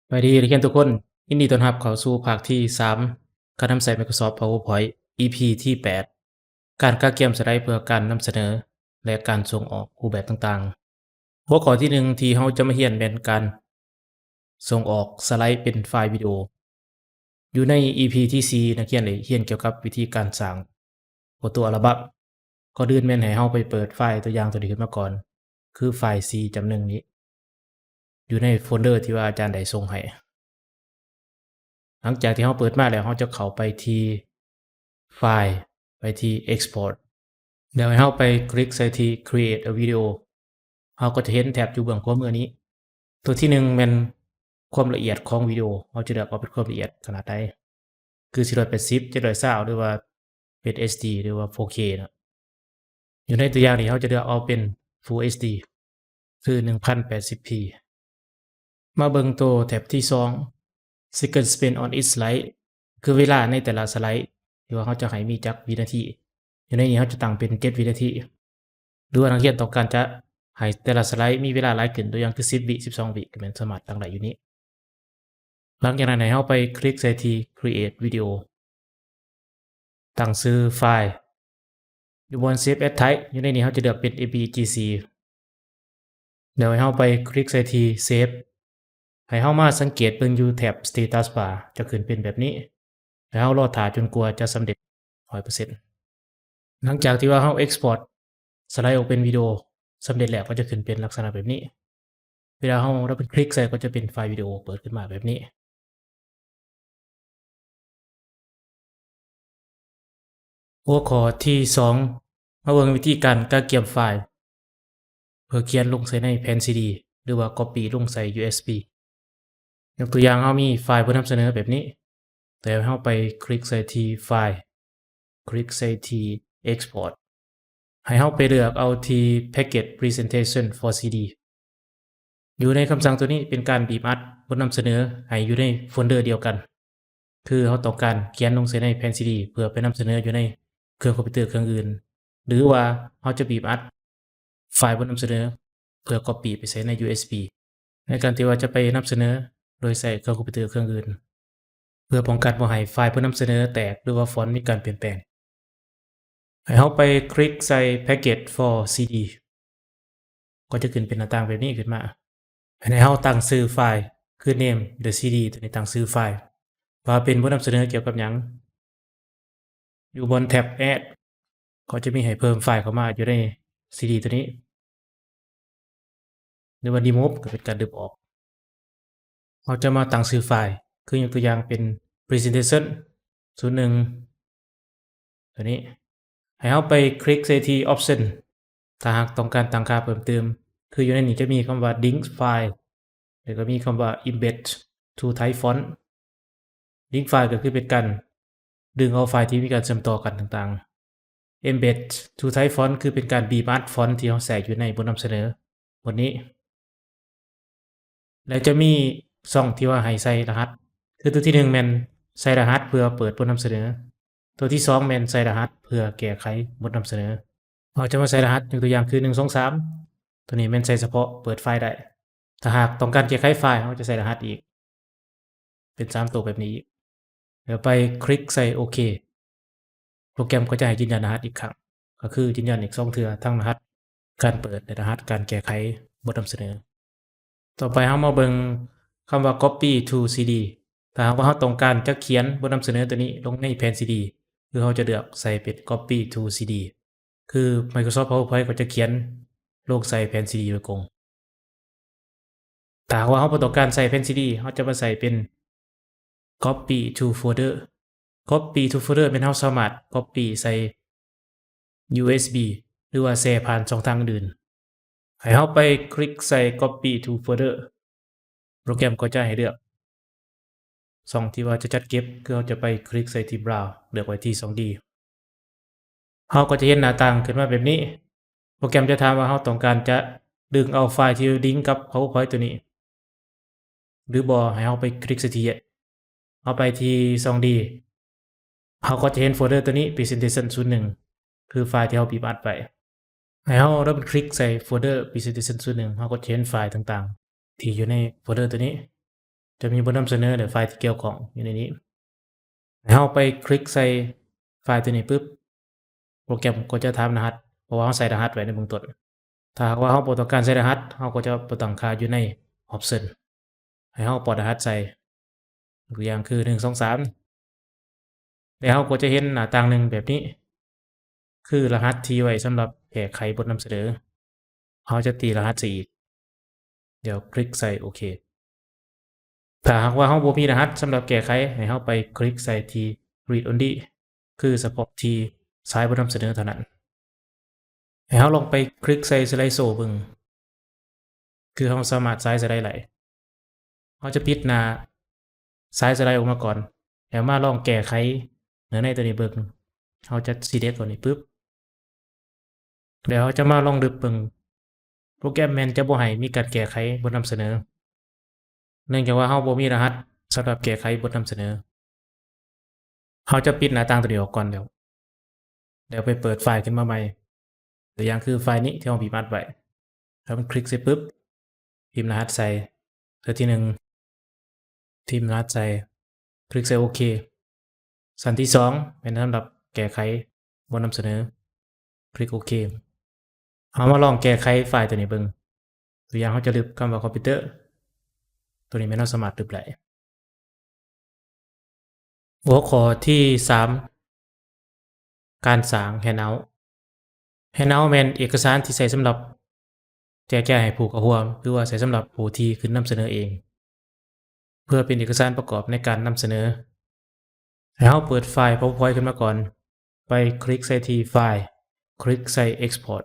ສະບາຍດີນັກຮຽນທຸກຄົນ, ຍິນດີຕ້ອນຮັບເຂົ້າສູ່ພາກທີສາມ ການນຳໃຊ້ Microsoft PowerPoint ອີພີທີແປດ ການກະກຽມສະໄລເພື່ອການນຳສະເໜີ ແລະ ການສົ່ງອອກຮູບແບບຕ່າງໆ. ຫົວຂໍ້ທີໜຶ່ງທີ່ເຮົາຈະມາຮຽນແມ່ນການສົ່ງອອກສະໄລເປັນໄຟລ໌ວິດີໂອ. ຢູ່ໃນ ອີພີທີສີ່ ນັກຮຽນໄດ້ຮຽນກ່ຽວກັບວິທີການສ້າງໂຟໂຕອັລະບັມ. ກ່ອນອື່ນແມ່ນໃຫ້ເຮົາໄປເປີດໄຟລ໌ຕົວຢ່າງຕົວນີ້ຂຶ້ນມາກ່ອນ ຄືໄຟລ໌ C ຈຳໜຶ່ງນີ້ ຢູ່ໃນໂຟນເດີທີ່ວ່າອາຈານໄດ້ສົ່ງໃຫ້. ຫຼັງຈາກທີ່ເຮົາເປີດມາແລ້ວ ເຮົາຈະເຂົ້າໄປທີ່ໄຟລ໌ ໄປທີ່ Export ແລ້ວໃຫ້ເຮົາໄປຄລິກໃສ່ທີ່ Create a Video. ເຮົາກໍຈະເຫັນແຖບຢູ່ເບື້ອງຂວາມືນີ້. ຕົວທີໜຶ່ງແມ່ນຄວາມລະອຽດຂອງວິດີໂອ, ເຮົາຈະເລືອກເອົາເປັນຄວາມລະອຽດຂະໜາດໃດ ຄື ສີ່ຮ້ອຍແປດສິບ ເຈັດຮ້ອຍຊາວ ຫຼືວ່າເປັນ HD ຫຼືວ່າ ໂຟເຄ ເນາະ. ຢູ່ໃນຕົວຢ່າງນີ້ ເຮົາຈະເລືອກເອົາເປັນ Full HD ຄື ໜຶ່ງພັນແປດສິບ P. ມາເບິ່ງໂຕແທັບທີສອງ Second Spent on each slide ຄືເວລາໃນແຕ່ລະສະໄລ ທີ່ວ່າເຮົາຈະໃຫ້ມີຈັກວິນາທີ. ຢູ່ໃນນີ້ເຮົາຈະຕັ້ງເປັນເຈັດວິນາທີ ຫຼືວ່ານັກຮຽນຕ້ອງການຈະໃຫ້ແຕ່ລະສະໄລມີເວລາຫຼາຍຂຶ້ນ, ຕົວຢ່າງຄື ສິບວິ ສິບສອງວິ ກໍແມ່ນສາມາດຕັ້ງໄດ້ຢູ່ນີ້. ຫຼັງຈາກນັ້ນໃຫ້ເຮົາໄປຄລິກໃສ່ທີ່ Create Video. ຕັ້ງຊື່ໄຟລ໌ ຢູ່ບ່ອນ Save as Type ຢູ່ໃນນີ້ເຮົາຈະເລືອກເປັນ APGC ແລ້ວໃຫ້ເຮົາໄປຄລິກໃສ່ທີ່ Save. ໃຫ້ເຮົາມາສັງເກດເບິ່ງຢູ່ແຖບ Status Bar ຈະຂຶ້ນເປັນແບບນີ້ ແລ້ວເຮົາລໍຖ້າຈົນກວ່າຈະສຳເລັດຮ້ອຍເປີເຊັນ. ຫຼັງຈາກທີ່ວ່າເຮົາ Export ສະໄລອອກເປັນວິດີໂອສຳເລັດແລ້ວ ກໍຈະຂຶ້ນເປັນລັກສະນະແບບນີ້. ເວລາເຮົາດັບເບິນຄລິກໃສ່ ກໍຈະເປັນໄຟລ໌ວິດີໂອເປີດຂຶ້ນມາແບບນີ້. ຫົວຂໍ້ທີສອງ ມາເບິ່ງວິທີການກະກຽມໄຟລ໌ ເພື່ອຂຽນລົງໃສ່ໃນແຜ່ນ CD ຫຼືວ່າ Copy ລົງໃສ່ USB. ຍົກຕົວຢ່າງ ເຮົາມີໄຟລ໌ຜູ້ນຳສະເໜີແບບນີ້ ແຕ່ເຮົາໄປຄລິກໃສ່ທີ່ File ຄລິກໃສ່ທີ່ Export. ໃຫ້ເຮົາໄປເລືອກເອົາທີ່ Package Presentation for CD. ຢູ່ໃນຄຳສັ່ງຕົວນີ້ເປັນການບີບອັດບົດນຳສະເໜີໃຫ້ຢູ່ໃນໂຟນເດີດຽວກັນ ຄືເຮົາຕ້ອງການຂຽນລົງໃສ່ໃນແຜ່ນ CD ເພື່ອໄປນຳສະເໜີຢູ່ໃນເຄື່ອງຄອມພິວເຕີເຄື່ອງອື່ນ ຫຼືວ່າເຮົາຈະບີບອັດໄຟລ໌ບົດນຳສະເໜີເພື່ອ Copy ໄປໃສ່ໃນ USB ໃນການທີ່ວ່າຈະໄປນຳສະເໜີໂດຍໃຊ້ເຄື່ອງຄອມພິວເຕີເຄື່ອງອື່ນ ເພື່ອປ້ອງກັນບໍ່ໃຫ້ໄຟລ໌ຜູ້ນຳສະເໜີແຕກ ຫຼືວ່າຟອນມີການປ່ຽນແປງ. ໃຫ້ເຮົາໄປຄລິກໃສ່ Package for CD ກໍຈະຂຶ້ນເປັນໜ້າຕ່າງແບບນີ້ຂຶ້ນມາ. ໃຫ້ເຮົາຕັ້ງຊື່ໄຟລ໌ ຄື Name the CD ຕົວນີ້ ຕັ້ງຊື່ໄຟລ໌ ວ່າເປັນບົດນຳສະເໜີກ່ຽວກັບຫຍັງ. ຢູ່ບ່ອນແທັບ Add ກໍຈະມີໃຫ້ເພີ່ມໄຟລ໌ເຂົ້າມາຢູ່ໃນ CD ຕົວນີ້ ຫຼືວ່າ Remove ກໍເປັນການດຶງອອກ. ເຮົາຈະມາຕັ້ງຊື່ໄຟລ໌ ຄືຍົກຕົວຢ່າງເປັນ Presentation ສູນໜຶ່ງ ຕົວນີ້. ໃຫ້ເຮົາໄປຄລິກໃສ່ທີ່ Option ຖ້າຫາກຕ້ອງການຕັ້ງຄ່າເພີ່ມເຕີມ ຄືຢູ່ໃນນີ້ຈະມີຄຳວ່າ Link File ແລ້ວກໍມີຄຳວ່າ Embed to Type Font. Link File ກໍຄືເປັນການດຶງເອົາໄຟລ໌ທີ່ມີການເຊື່ອມຕໍ່ກັນຕ່າງໆ. Embed to Type Font ຄືເປັນການບີບອັດຟອນທີ່ເຮົາໃຊ້ຢູ່ໃນບົດນຳສະເໜີບົດນີ້ ແລະ ຈະມີຊ່ອງທີ່ວ່າໃຫ້ໃສ່ລະຫັດ ຄືຕົວທີໜຶ່ງແມ່ນໃສ່ລະຫັດເພື່ອເປີດບົດນຳສະເໜີ, ຕົວທີສອງແມ່ນໃສ່ລະຫັດເພື່ອແກ້ໄຂບົດນຳສະເໜີ. ເຮົາຈະມາໃສ່ລະຫັດ ຍົກຕົວຢ່າງຄື ໜຶ່ງ ສອງ ສາມ ຕົວນີ້ແມ່ນໃສ່ສະເພາະເປີດໄຟລ໌ໄດ້. ຖ້າຫາກຕ້ອງການແກ້ໄຂໄຟລ໌ ເຮົາຈະໃສ່ລະຫັດອີກ ເປັນສາມໂຕແບບນີ້ອີກ ແລ້ວໄປຄລິກໃສ່ໂອເຄ. ໂປຣແກຣມກໍຈະໃຫ້ຢືນຢັນລະຫັດອີກຄັ້ງ ກໍຄືຢືນຢັນອີກສອງເທື່ອ ທັງລະຫັດການເປີດ ແລະ ລະຫັດການແກ້ໄຂບົດນຳສະເໜີ. ຕໍ່ໄປເຮົາມາເບິ່ງຄຳວ່າ Copy to CD. ຖ້າຫາກວ່າເຮົາຕ້ອງການຈະຂຽນບົດນຳສະເໜີຕົວນີ້ລົງໃນແຜ່ນ CD ຄືເຮົາຈະເລືອກໃສ່ເປັນ Copy to CD ຄື Microsoft PowerPoint ກໍຈະຂຽນລົງໃສ່ແຜ່ນ CD ໂດຍກົງ. ຖ້າຫາກວ່າເຮົາບໍ່ຕ້ອງການໃສ່ແຜ່ນ CD ເຮົາຈະມາໃສ່ເປັນ Copy to Folder. Copy to Folder ແມ່ນເຮົາສາມາດ Copy ໃສ່ USB ຫຼືວ່າແຊຜ່ານຊ່ອງທາງອື່ນ. ໃຫ້ເຮົາໄປຄລິກໃສ່ Copy to Folder. ໂປຣແກຣມກໍຈະໃຫ້ເລືອກຊ່ອງທີ່ວ່າຈະຈັດເກັບ ຄືເຮົາຈະໄປຄລິກໃສ່ທີ່ Browse ເລືອກໄວ້ທີ່ ສອງ D. ເຮົາກໍຈະເຫັນໜ້າຕ່າງຂຶ້ນມາແບບນີ້. ໂປຣແກຣມຈະຖາມວ່າເຮົາຕ້ອງການຈະດຶງເອົາໄຟລ໌ທີ່ລິງກັບ PowerPoint ຕົວນີ້ ຫຼືບໍ່. ໃຫ້ເຮົາໄປຄລິກໃສ່ທີ່ Yes. ເຮົາໄປທີ່ ສອງ D. ເຮົາກໍຈະເຫັນໂຟລເດີຕົວນີ້ Presentation ສູນໜຶ່ງ ຄືໄຟລ໌ທີ່ເຮົາບີບອັດໄວ້. ໃຫ້ເຮົາດັບເບິນຄລິກໃສ່ໂຟລເດີ Presentation ສູນໜຶ່ງ ເຮົາກໍຈະເຫັນໄຟລ໌ຕ່າງໆທີ່ຢູ່ໃນໂຟລເດີຕົວນີ້. ຈະມີບົດນຳສະເໜີ ແລະ ໄຟລ໌ທີ່ກ່ຽວຂ້ອງຢູ່ໃນນີ້. ໃຫ້ເຮົາໄປຄລິກໃສ່ໄຟລ໌ຕົວນີ້ປຶບ ໂປຣແກຣມກໍຈະຖາມລະຫັດ ເພາະວ່າເຮົາໃສ່ລະຫັດໄວ້ໃນເບື້ອງຕົ້ນ. ຖ້າຫາກວ່າເຮົາບໍ່ຕ້ອງການໃສ່ລະຫັດ ເຮົາກໍຈະໄປຕັ້ງຄ່າຢູ່ໃນ Option ໃຫ້ເຮົາປ້ອນລະຫັດໃສ່ ຕົວຢ່າງຄື ໜຶ່ງ ສອງ ສາມ ແລ້ວເຮົາກໍຈະເຫັນໜ້າຕ່າງໜຶ່ງແບບນີ້ ຄືລະຫັດທີ່ໄວ້ສຳລັບແກ້ໄຂບົດນຳສະເໜີ. ເຮົາຈະຕີລະຫັດໃສ່ອີກ ແລ້ວຄລິກໃສ່ໂອເຄ. ຖ້າຫາກວ່າເຮົາບໍ່ມີລະຫັດສຳລັບແກ້ໄຂ ໃຫ້ເຮົາໄປຄລິກໃສ່ທີ່ Read Only ຄືສະເພາະທີ່ສາຍບົດນຳສະເໜີເທົ່ານັ້ນ. ໃຫ້ເຮົາລອງໄປຄລິກໃສ່ Slide Show ເບິ່ງ ຄືເຮົາສາມາດສາຍສະໄລໄດ້. ເຮົາຈະປິດໜ້າສາຍສະໄລອອກມາກ່ອນ ແລ້ວມາລອງແກ້ໄຂເນື້ອໃນຕົວນີ້ເບິ່ງ. ເຮົາຈະ Select ຕົວນີ້ປຶບ ແລ້ວເຮົາຈະມາລອງລຶບເບິ່ງ. ໂປຣແກຣມແມ່ນຈະບໍ່ໃຫ້ມີການແກ້ໄຂບົດນຳສະເໜີ ເນື່ອງຈາກວ່າເຮົາບໍ່ມີລະຫັດສຳລັບແກ້ໄຂບົດນຳສະເໜີ. ເຮົາຈະປິດໜ້າຕ່າງຕົວນີ້ອອກກ່ອນ ແລ້ວ ແລ້ວໄປເປີດໄຟລ໌ຂຶ້ນມາໃໝ່. ຕົວຢ່າງຄືໄຟລ໌ນີ້ທີ່ເຮົາບີບອັດໄວ້. ເຮົາຄລິກໃສ່ປຶບ ພິມລະຫັດໃສ່ ເທື່ອທີໜຶ່ງ ພິມລະຫັດໃສ່ ຄລິກໃສ່ໂອເຄ. ຊັ້ນທີສອງແມ່ນສຳລັບແກ້ໄຂບົດນຳສະເໜີ ຄລິກໂອເຄ. ເຮົາມາລອງແກ້ໄຂໄຟລ໌ຕົວນີ້ເບິ່ງ. ຕົວຢ່າງເຮົາຈະລຶບຄຳວ່າຄອມພິວເຕີ ຕົວນີ້ແມ່ນເຮົາສາມາດລຶບໄດ້. ຫົວຂໍ້ທີສາມ ການສ້າງ Handout. Handout ແມ່ນເອກະສານທີ່ໃຊ້ສຳລັບແຈກຈ່າຍໃຫ້ຜູ້ເຂົ້າຮ່ວມ ຫຼືວ່າໃຊ້ສຳລັບຜູ້ທີ່ຂຶ້ນນຳສະເໜີເອງ ເພື່ອເປັນເອກະສານປະກອບໃນການນຳສະເໜີ. ໃຫ້ເຮົາເປີດໄຟລ໌ PowerPoint ຂຶ້ນມາກ່ອນ. ໄປຄລິກໃສ່ທີ່ File ຄລິກໃສ່ Export.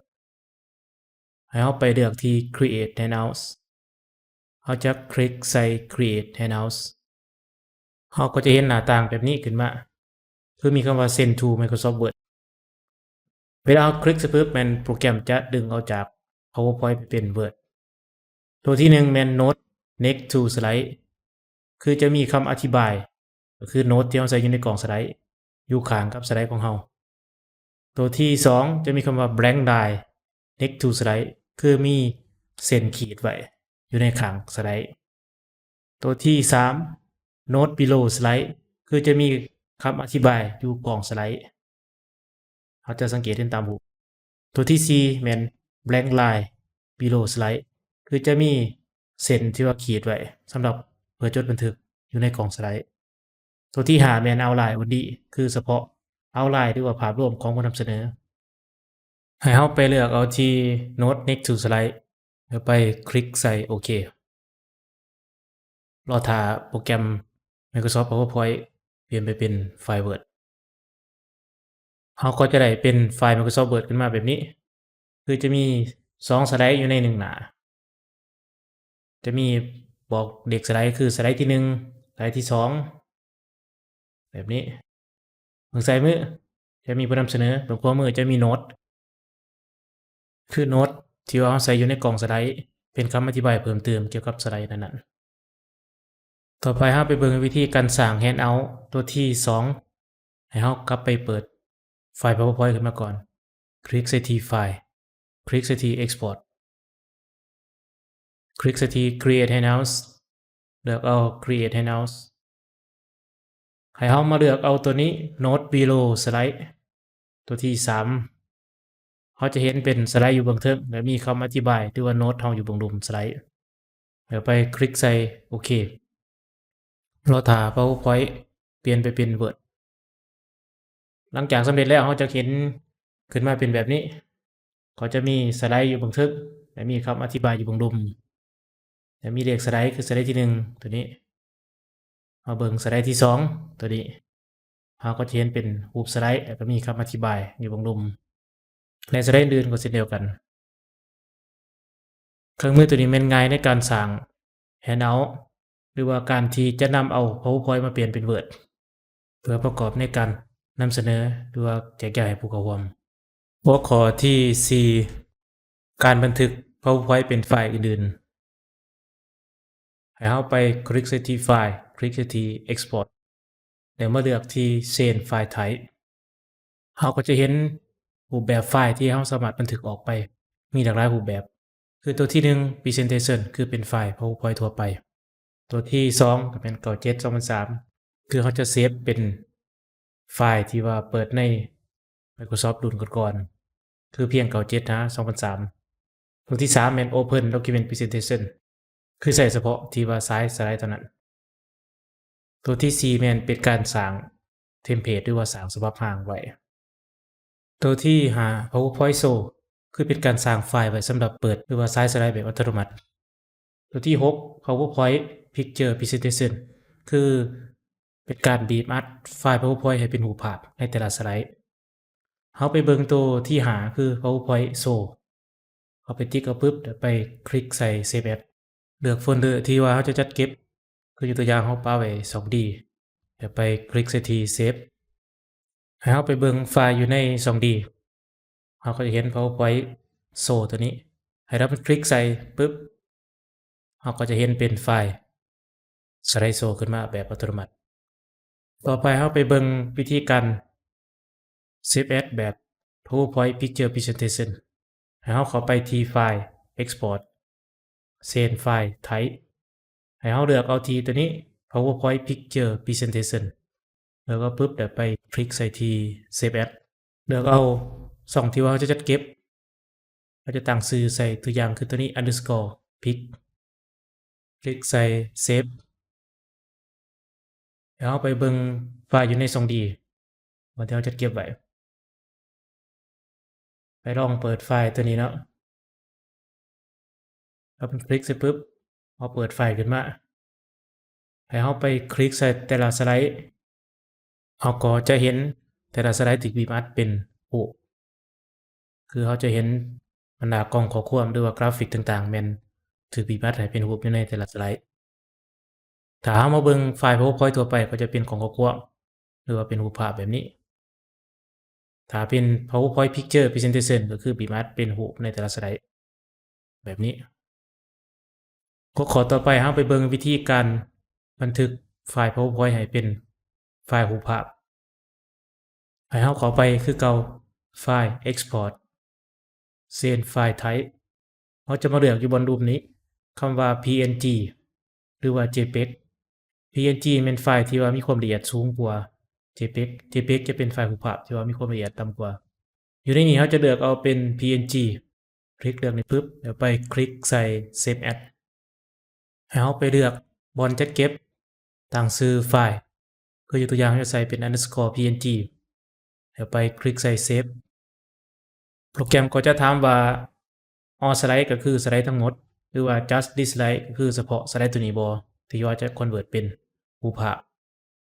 ໃຫ້ເຮົາໄປເລືອກທີ່ Create Handout. ເຮົາຈະຄລິກໃສ່ Create Handout. ເຮົາກໍຈະເຫັນໜ້າຕ່າງແບບນີ້ຂຶ້ນມາ ຄືມີຄຳວ່າ Send to Microsoft Word. ເວລາເຮົາຄລິກໃສ່ປຶບ ແມ່ນໂປຣແກຣມຈະດຶງເອົາຈາກ PowerPoint ໄປເປັນ Word. ຕົວທີໜຶ່ງແມ່ນ Note Next to Slide ຄືຈະມີຄຳອະທິບາຍ ກໍຄືໂນ້ດທີ່ເຮົາໃສ່ຢູ່ໃນກ່ອງສະໄລ ຢູ່ຂ້າງກັບສະໄລຂອງເຮົາ. ຕົວທີສອງຈະມີຄຳວ່າ Blank Line Next to Slide ຄືມີເສັ້ນຂີດໄວ້ຢູ່ໃນຂ້າງສະໄລ. ຕົວທີສາມ Note Below Slide ຄືຈະມີຄຳອະທິບາຍຢູ່ກ່ອງສະໄລ. ເຮົາຈະສັງເກດເຫັນຕາມຮູບ. ຕົວທີສີ່ແມ່ນ Blank Line Below Slide ຄືຈະມີເສັ້ນທີ່ວ່າຂີດໄວ້ສຳລັບເພື່ອຈົດບັນທຶກຢູ່ໃນກ່ອງສະໄລ. ຕົວທີຫ້າແມ່ນ Outline Only ຄືສະເພາະ Outline ຫຼືວ່າພາບລວມຂອງຜູ້ນຳສະເໜີ. ໃຫ້ເຮົາໄປເລືອກເອົາທີ່ Note Next to Slide ແລ້ວໄປຄລິກໃສ່ໂອເຄ. ລໍຖ້າໂປຣແກຣມ Microsoft PowerPoint ປ່ຽນໄປເປັນໄຟລ໌ Word. ເຮົາກໍຈະໄດ້ເປັນໄຟລ໌ Microsoft Word ຂຶ້ນມາແບບນີ້ ຄືຈະມີສອງສະໄລຢູ່ໃນໜຶ່ງໜ້າ. ຈະມີບອກເລກສະໄລ ຄືສະໄລທີໜຶ່ງ ສະໄລທີສອງ ແບບນີ້. ເບິ່ງຊ້າຍມືຈະມີຜູ້ນຳສະເໜີ, ເບິ່ງຂວາມືຈະມີໂນ້ດ ຄືໂນ້ດທີ່ວ່າເຮົາໃສ່ຢູ່ໃນກ່ອງສະໄລ ເປັນຄຳອະທິບາຍເພີ່ມເຕີມກ່ຽວກັບສະໄລນັ້ນໆ. ຕໍ່ໄປເຮົາໄປເບິ່ງວິທີການສ້າງ Handout ຕົວທີສອງ. ໃຫ້ເຮົາກັບໄປເປີດໄຟລ໌ PowerPoint ຂຶ້ນມາກ່ອນ. ຄລິກໃສ່ທີ່ File ຄລິກໃສ່ທີ່ Export ຄລິກໃສ່ທີ່ Create Handout ເລືອກເອົາ Create Handout. ໃຫ້ເຮົາມາເລືອກເອົາຕົວນີ້ Note Below Slide ຕົວທີສາມ. ເຮົາຈະເຫັນເປັນສະໄລຢູ່ເບື້ອງເທິງ ແລະ ມີຄຳອະທິບາຍ ຫຼືວ່າໂນ້ດເຮົາຢູ່ເບື້ອງລຸ່ມສະໄລ. ແລ້ວໄປຄລິກໃສ່ໂອເຄ. ລໍຖ້າ PowerPoint ປ່ຽນໄປເປັນ Word. ຫຼັງຈາກສຳເລັດແລ້ວ ເຮົາຈະເຫັນຂຶ້ນມາເປັນແບບນີ້. ກໍຈະມີສະໄລຢູ່ເບື້ອງເທິງ ແລະ ມີຄຳອະທິບາຍຢູ່ເບື້ອງລຸ່ມ ແລະ ມີເລກສະໄລ ຄືສະໄລທີໜຶ່ງ ຕົວນີ້. ມາເບິ່ງສະໄລທີສອງ ຕົວນີ້. ເຮົາກໍຈະເຫັນເປັນຮູບສະໄລ ແລ້ວກໍມີຄຳອະທິບາຍຢູ່ເບື້ອງລຸ່ມ ແລະ ສະໄລອື່ນໆກໍເຊັ່ນດຽວກັນ. ເຄື່ອງມືຕົວນີ້ແມ່ນງ່າຍໃນການສ້າງ Handout ຫຼືວ່າການທີ່ຈະນຳເອົາ PowerPoint ມາປ່ຽນເປັນ Word ເພື່ອປະກອບໃນການນຳສະເໜີ ຫຼືວ່າແຈກຈ່າຍໃຫ້ຜູ້ເຂົ້າຮ່ວມ. ຫົວຂໍ້ທີສີ່ ການບັນທຶກ PowerPoint ເປັນໄຟລ໌ອື່ນໆ. ໃຫ້ເຮົາໄປຄລິກໃສ່ທີ່ File ຄລິກໃສ່ທີ່ Export ແລ້ວມາເລືອກທີ່ Change File Type. ເຮົາກໍຈະເຫັນຮູບແບບໄຟລ໌ທີ່ເຮົາສາມາດບັນທຶກອອກໄປ ມີຫຼາກຫຼາຍຮູບແບບ. ຄືຕົວທີໜຶ່ງ Presentation ຄືເປັນໄຟລ໌ PowerPoint ທົ່ວໄປ. ຕົວທີສອງກໍແມ່ນເກົ້າເຈັດສອງພັນສາມ ຄືເຮົາຈະເຊບເປັນໄຟລ໌ທີ່ວ່າເປີດໃນ Microsoft ລຸ້ນກ່ອນໆ ຄືພຽງເກົ້າເຈັດຫາສອງພັນສາມ. ຕົວທີສາມແມ່ນ Open Document Presentation ຄືໃຊ້ສະເພາະທີ່ວ່າສາຍສະໄລເທົ່ານັ້ນ. ຕົວທີສີ່ແມ່ນເປັນການສ້າງເທມເພດ ຫຼືວ່າສ້າງສະບັບຮ່າງໄວ້. ຕົວທີຫ້າ PowerPoint Show ຄືເປັນການສ້າງໄຟລ໌ໄວ້ສຳລັບເປີດ ຫຼືວ່າສາຍສະໄລແບບອັດຕະໂນມັດ. ຕົວທີຫົກ PowerPoint Picture Presentation ຄືເປັນການບີບອັດໄຟລ໌ PowerPoint ໃຫ້ເປັນຮູບພາບໃນແຕ່ລະສະໄລ. ເຮົາໄປເບິ່ງຕົວທີຫ້າ ຄື PowerPoint Show. ເຮົາໄປຕິກເອົາປຶບ ແລ້ວໄປຄລິກໃສ່ Save As ເລືອກໂຟນເດີທີ່ວ່າເຮົາຈະຈັດເກັບ ຄືຍົກຕົວຢ່າງເຮົາປະໄວ້ ສອງດີ ແລ້ວໄປຄລິກໃສ່ທີ່ Save. ໃຫ້ເຮົາໄປເບິ່ງໄຟລ໌ຢູ່ໃນ ສອງດີ ເຮົາກໍຈະເຫັນ PowerPoint Show ຕົວນີ້. ໃຫ້ເຮົາໄປຄລິກໃສ່ປຶບ ເຮົາກໍຈະເຫັນເປັນໄຟລ໌ Slideshow ຂຶ້ນມາແບບອັດຕະໂນມັດ. ຕໍ່ໄປເຮົາໄປເບິ່ງວິທີການ Save As ແບບ PowerPoint Picture Presentation. ໃຫ້ເຮົາເຂົ້າໄປທີ່ File Export, Send File Type. ໃຫ້ເຮົາເລືອກເອົາທີ່ຕົວນີ້ PowerPoint Picture Presentation ແລ້ວກໍປຶບ ແລ້ວໄປຄລິກໃສ່ທີ່ Save As. ເລືອກເອົາຊ່ອງທີ່ວ່າເຮົາຈະຈັດເກັບ. ເຮົາຈະຕັ້ງຊື່ໃສ່ຕົວຢ່າງຄືຕົວນີ້ underscore pic. ຄລິກໃສ່ Save. ແລ້ວເຮົາໄປເບິ່ງໄຟລ໌ຢູ່ໃນ ສອງດີ ບ່ອນທີ່ເຮົາຈັດເກັບໄວ້. ໄປລອງເປີດໄຟລ໌ຕົວນີ້ເນາະ. ເຮົາໄປຄລິກໃສ່ປຶບ ເຮົາເປີດໄຟລ໌ຂຶ້ນມາ. ໃຫ້ເຮົາໄປຄລິກໃສ່ແຕ່ລະສະໄລ ເຮົາກໍຈະເຫັນແຕ່ລະສະໄລຖືກບີບອັດເປັນຮູບ. ຄືເຮົາຈະເຫັນບັນດາກ່ອງຂໍ້ຄວາມ ຫຼືວ່າກຣາຟິກຕ່າງໆ ແມ່ນຖືກບີບອັດໃຫ້ເປັນຮູບຢູ່ໃນແຕ່ລະສະໄລ. ຖ້າເຮົາມາເບິ່ງໄຟລ໌ PowerPoint ທົ່ວໄປ ກໍຈະເປັນກ່ອງຂໍ້ຄວາມ ຫຼືວ່າເປັນຮູບພາບແບບນີ້. ຖ້າເປັນ PowerPoint Picture Presentation ກໍຄືບີບອັດເປັນຮູບໃນແຕ່ລະສະໄລແບບນີ້. ຫົວຂໍ້ຕໍ່ໄປ ເຮົາໄປເບິ່ງວິທີການບັນທຶກໄຟລ໌ PowerPoint ໃຫ້ເປັນໄຟລ໌ຮູບພາບ. ໃຫ້ເຮົາເຂົ້າໄປຄືເກົ່າ File Export, Send File Type. ເຮົາຈະມາເລືອກຢູ່ບ່ອນຮູບນີ້ ຄຳວ່າ PNG ຫຼືວ່າ JPEG. PNG ແມ່ນໄຟລ໌ທີ່ວ່າມີຄວາມລະອຽດສູງກວ່າ JPEG. JPEG ຈະເປັນໄຟລ໌ຮູບພາບທີ່ວ່າມີຄວາມລະອຽດຕ່ຳກວ່າ. ຢູ່ໃນນີ້ເຮົາຈະເລືອກເອົາເປັນ PNG. ຄລິກເລືອກນີ້ປຶບ ແລ້ວໄປຄລິກໃສ່ Save As. ໃຫ້ເຮົາໄປເລືອກບ່ອນຈັດເກັບ ຕັ້ງຊື່ໄຟລ໌ ຄືຍົກຕົວຢ່າງເຮົາຈະໃສ່ເປັນ underscore PNG ແລ້ວໄປຄລິກໃສ່ Save. ໂປຣແກຣມກໍຈະຖາມວ່າ All Slide ກໍຄືສະໄລທັງໝົດ ຫຼືວ່າ Just This Slide ກໍຄືສະເພາະສະໄລຕົວນີ້ບໍ່ ທີ່ວ່າຈະ convert ເປັນຮູບພາບ.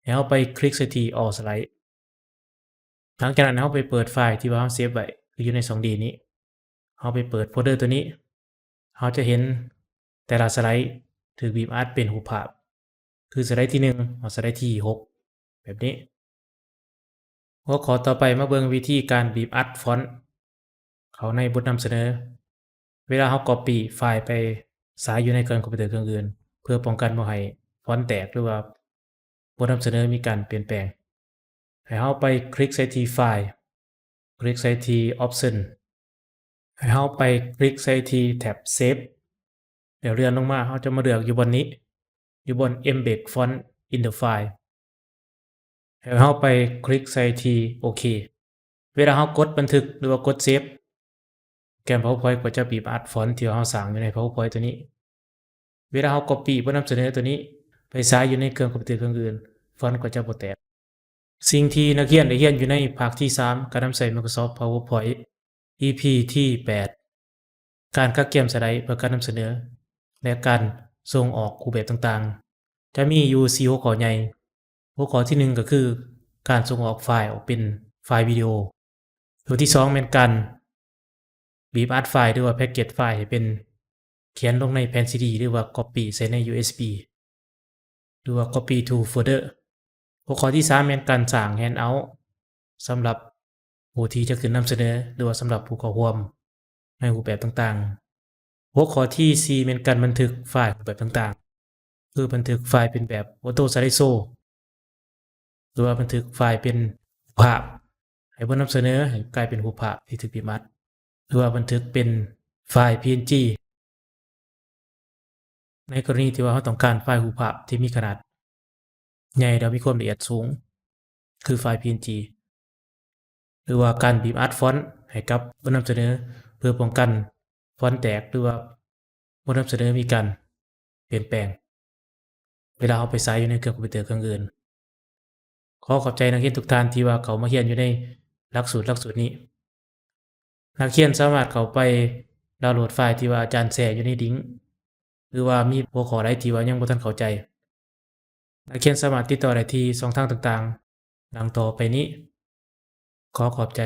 ໃຫ້ເຮົາໄປຄລິກໃສ່ທີ່ All Slide. ຫຼັງຈາກນັ້ນເຮົາໄປເປີດໄຟລ໌ທີ່ວ່າເຮົາເຊບໄວ້ ຄືຢູ່ໃນ ສອງດີ ນີ້. ເຮົາໄປເປີດໂຟນເດີຕົວນີ້ ເຮົາຈະເຫັນແຕ່ລະສະໄລຖືກບີບອັດເປັນຮູບພາບ ຄືສະໄລທີໜຶ່ງ ຮອດສະໄລທີຫົກ ແບບນີ້. ຫົວຂໍ້ຕໍ່ໄປ ມາເບິ່ງວິທີການບີບອັດຟອນ ເຂົ້າໃນບົດນຳສະເໜີ. ເວລາເຮົາ copy ໄຟລ໌ໄປໃຊ້ຢູ່ໃນເຄື່ອງຄອມພິວເຕີເຄື່ອງອື່ນ ເພື່ອປ້ອງກັນບໍ່ໃຫ້ຟອນແຕກ ຫຼືວ່າບົດນຳສະເໜີມີການປ່ຽນແປງ, ໃຫ້ເຮົາໄປຄລິກໃສ່ທີ່ File, ຄລິກໃສ່ທີ່ Option, ໃຫ້ເຮົາໄປຄລິກໃສ່ທີ່ແທັບ Save ແລ້ວເລື່ອນລົງມາ ເຮົາຈະມາເລືອກຢູ່ບ່ອນນີ້ ຢູ່ບ່ອນ Embed Font in the File. ໃຫ້ເຮົາໄປຄລິກໃສ່ທີ່ໂອເຄ. ເວລາເຮົາກົດບັນທຶກ ຫຼືວ່າກົດເຊບ ໂປຣແກຣມ PowerPoint ກໍຈະບີບອັດຟອນທີ່ເຮົາສ້າງຢູ່ໃນ PowerPoint ຕົວນີ້. ເວລາເຮົາ copy ບົດນຳສະເໜີຕົວນີ້ໄປໃຊ້ຢູ່ໃນເຄື່ອງຄອມພິວເຕີເຄື່ອງອື່ນ ຟອນກໍຈະບໍ່ແຕກ. ສິ່ງທີ່ນັກຮຽນໄດ້ຮຽນຢູ່ໃນພາກທີສາມ ການນຳໃຊ້ Microsoft PowerPoint ອີພີທີແປດ ການກະກຽມສະໄລເພື່ອການນຳສະເໜີ ແລະ ການສົ່ງອອກຮູບແບບຕ່າງໆ ຈະມີຢູ່ສີ່ຫົວຂໍ້ໃຫຍ່. ຫົວຂໍ້ທີໜຶ່ງກໍຄືການສົ່ງອອກໄຟລ໌ອອກເປັນໄຟລ໌ວິດີໂອ. ຕົວທີສອງແມ່ນການບີບອັດໄຟລ໌ ຫຼືວ່າແພັກເກັດໄຟລ໌ໃຫ້ເປັນ ຂຽນລົງໃນແຜ່ນຊີດີ ຫຼືວ່າ copy ໃສ່ໃນ USB ຫຼືວ່າ copy to folder. ຫົວຂໍ້ທີສາມແມ່ນການສ້າງ handout ສຳລັບຜູ້ທີ່ຈະຂຶ້ນນຳສະເໜີ ຫຼືວ່າສຳລັບຜູ້ເຂົ້າຮ່ວມໃນຮູບແບບຕ່າງໆ. ຫົວຂໍ້ທີສີ່ແມ່ນການບັນທຶກໄຟລ໌ຮູບແບບຕ່າງໆ ຄືບັນທຶກໄຟລ໌ເປັນແບບ Auto Slideshow ຫຼືວ່າບັນທຶກໄຟລ໌ເປັນຮູບພາບ ໃຫ້ບົດນຳສະເໜີໃຫ້ກາຍເປັນຮູບພາບທີ່ຖືກບີບອັດ ຫຼືວ່າບັນທຶກເປັນໄຟລ໌ PNG. ໃນກໍລະນີທີ່ວ່າເຮົາຕ້ອງການໄຟລ໌ຮູບພາບທີ່ມີຂະໜາດໃຫຍ່ ແລະ ມີຄວາມລະອຽດສູງ ຄືໄຟລ໌ PNG ຫຼືວ່າການບີບອັດຟອນໃຫ້ກັບບົດນຳສະເໜີ ເພື່ອປ້ອງກັນຟອນແຕກ ຫຼືວ່າບົດນຳສະເໜີມີການປ່ຽນແປງ ເວລາເຮົາໄປໃຊ້ຢູ່ໃນເຄື່ອງຄອມພິວເຕີເຄື່ອງອື່ນ. ຂໍຂອບໃຈນັກຮຽນທຸກທ່ານທີ່ວ່າເຂົ້າມາຮຽນຢູ່ໃນຫຼັກສູດ, ຫຼັກສູດນີ້. ນັກຮຽນສາມາດເຂົ້າໄປດາວໂຫຼດໄຟລ໌ທີ່ວ່າອາຈານແຊຢູ່ໃນລິງ ຫຼືວ່າມີຫົວຂໍ້ໃດທີ່ວ່າຍັງບໍ່ທັນເຂົ້າໃຈ, ນັກຮຽນສາມາດຕິດຕໍ່ໄດ້ທີ່ຊ່ອງທາງຕ່າງໆ ດັ່ງຕໍ່ໄປນີ້. ຂໍຂອບໃຈ.